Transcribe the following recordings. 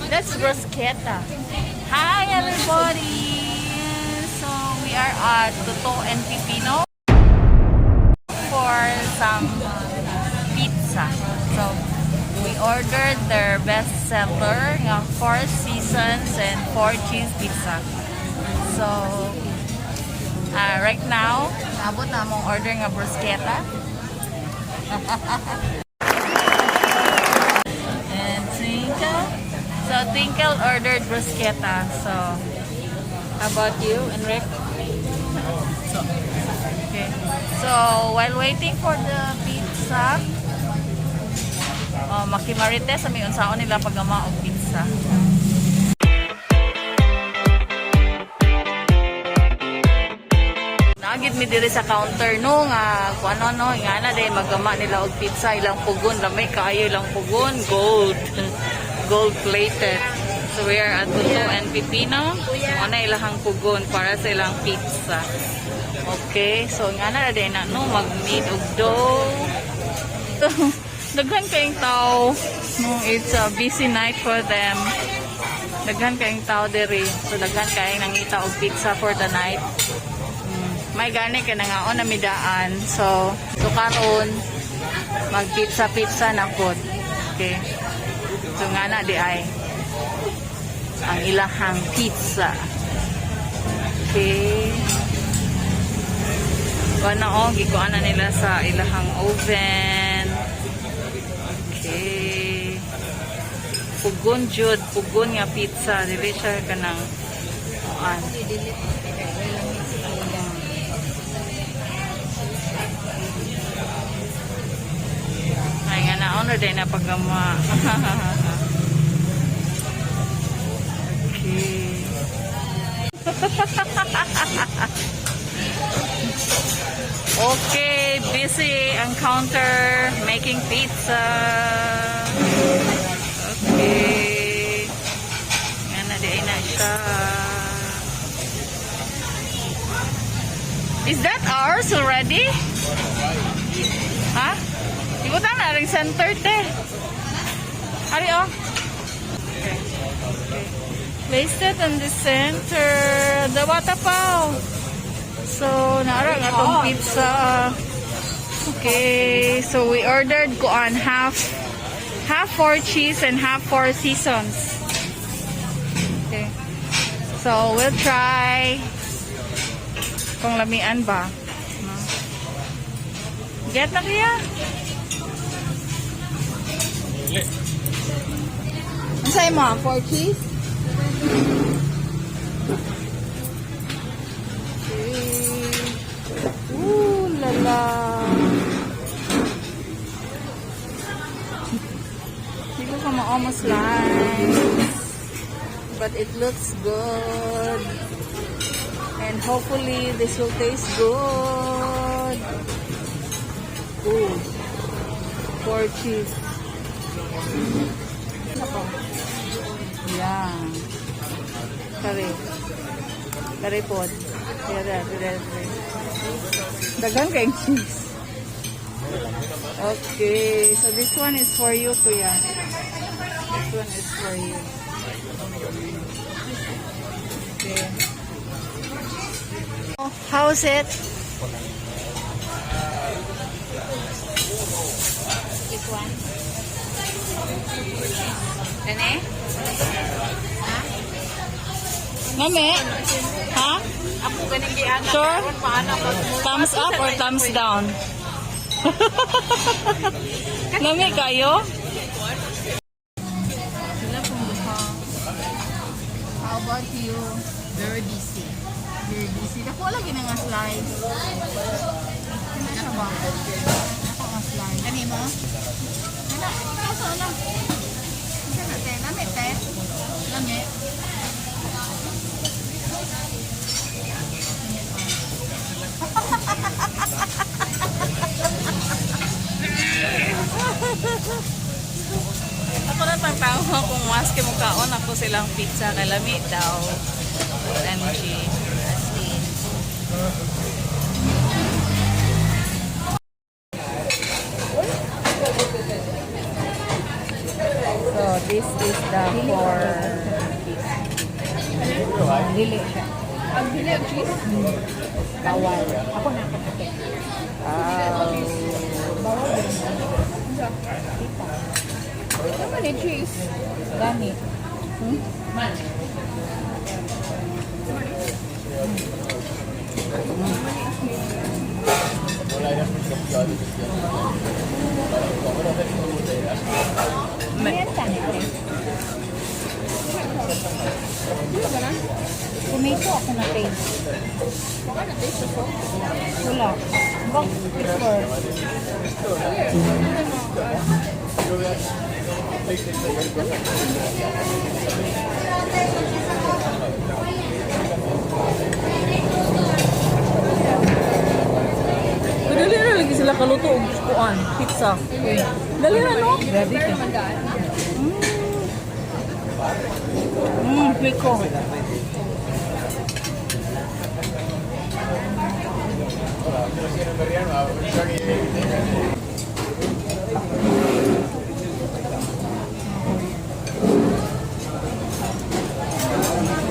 That's bruschetta. Hi, everybody! So we are at Toto and Pipino for some pizza. So we ordered their best seller, nga Four Seasons and Four Cheese Pizza. So right now, naabot na among order nga bruschetta. And Twinkle. So Twinkle ordered bruschetta. So how about you, Enric? Okay. So while waiting for the pizza, oh, makimarites sa may unsaon nila paggama og pizza. Naa gyud mi diri sa counter, no, nga kung ano, no, nga na dahil maggama nila og pizza. Ilang pugon, lamay kaayo ilang pugon, gold gold plated. So we are at Toto and Pipino. Mo na ilahang pugon para sa ilang pizza. Okay, so nga na dahil na, no, mag-made og dough. Daghan kayong tao, no? It's a busy night for them. Daghan kayong tao diri, so daghan kayong nangita og pizza for the night. May gani kay nangaon na midaan. So karon mag pizza pizza na pod. Okay. So nga na di ay ang ilahang pizza. Okay. Kuha oh, gikuha na nila sa ilahang oven. Okay. Pugon jud, pugon nga pizza, dili siya kanang kuan. Ay nga na ono din na paggama. Okay. Okay, busy ang counter making pizza. Okay. Nga na di ay na siya. Is that ours already? Ha? Ibutang na rin center te. Ari oh. Okay. Place it in the center. The waterfall. So, naara nga atong pizza. Okay, so we ordered kuan, half half Four Cheese and half Four Seasons. Okay. So, we'll try kung lamian ba. No? Get na kaya? Ang sa'yo mo? Four Cheese? Okay. Ooh, lala. Hindi ko ka ma-almost slice. But it looks good. And hopefully this will taste good. Ooh. Four Cheese. Ako. Yeah. Kare. Kare pod. Dire, dire, dire. Daghan kayong cheese. Okay, so this one is for you, kuya. This one is for you. Okay. How's it? This one. Kani? Mami? Ha? Ako ganing giana. Sure? Karon paana ko. Thumbs up or thumbs down? Lami kayo? Sila pong duha. How about you? Very busy. Very busy. Dako lagi na nga slice. Ano siya ba? Dako nga slice. Kani mo? Ano? Ikaw sa una. Isa na te. Lami te. Lami. Ako na pang tao kung maski mo kaon ako silang pizza kay lami daw. OMG. As in. So this is the Four Cheese. Dili siya. Ang dili ang cheese. Bawal. Ako na ako na. Bawal din. Kita. Ano man ni cheese? Gani. Ayan tani te. Tomato ako na taste. Wala na taste ko. Wala. Bang prefer. Pero dali na lagi sila kaluto og kuan, pizza. Dali na, no? Grabe ka. Rico.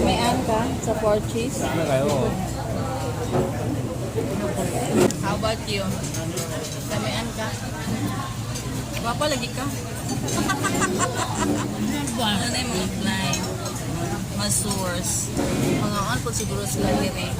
May an ka sa four cheese? How about you? Damian ka? Gwapa lagi ka? Ano na yung mga client? Masurs. Mga on po siguro sila dire.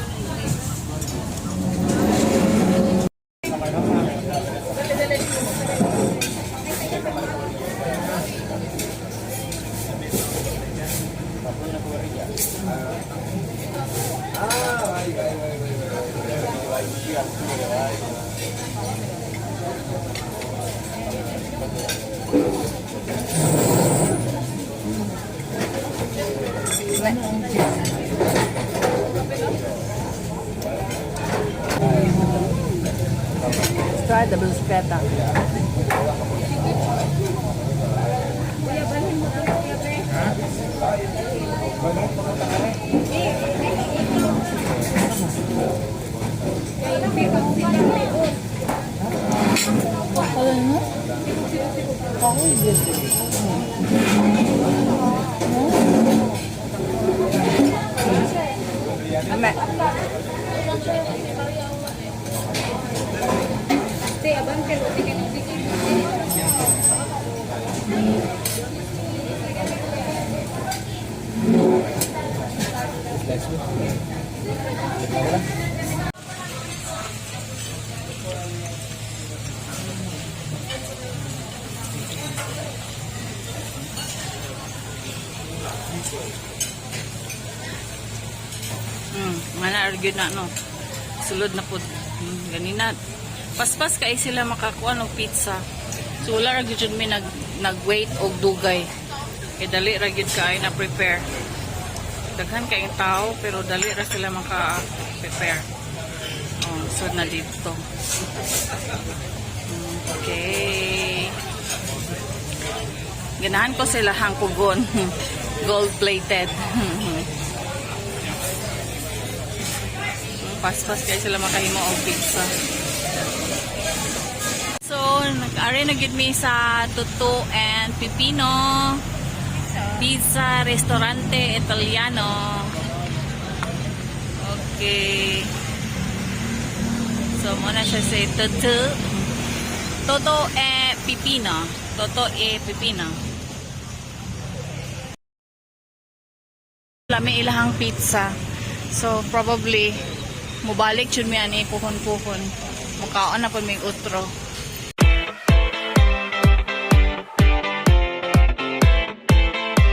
Let's try the bruschetta. Ano? Kahoy dito. Ame. Te, abante lo tingin. Mana argue na no. Sulod na pud. Ganina. Paspas kay sila makakuha og pizza. So wala ra gyud jud mi nag wait og dugay. Kay dali ra gyud kaayo na prepare. Daghan kayong tao pero dali ra sila maka-prepare. Oh, so na dito. Okay. Ganahan ko sila hangkugon. Gold plated. Paspas kayo sila makahimo og pizza. So, nag-ari na gid mi sa Tutu and Pipino Pizza Restaurante Italiano. Okay. So, muna siya si Tutu. Toto e Pipino. Toto e Pipino. Lami ilahang pizza. So, probably, mubalik jud mi ani puhon-puhon. Mukaon na pud mig utro.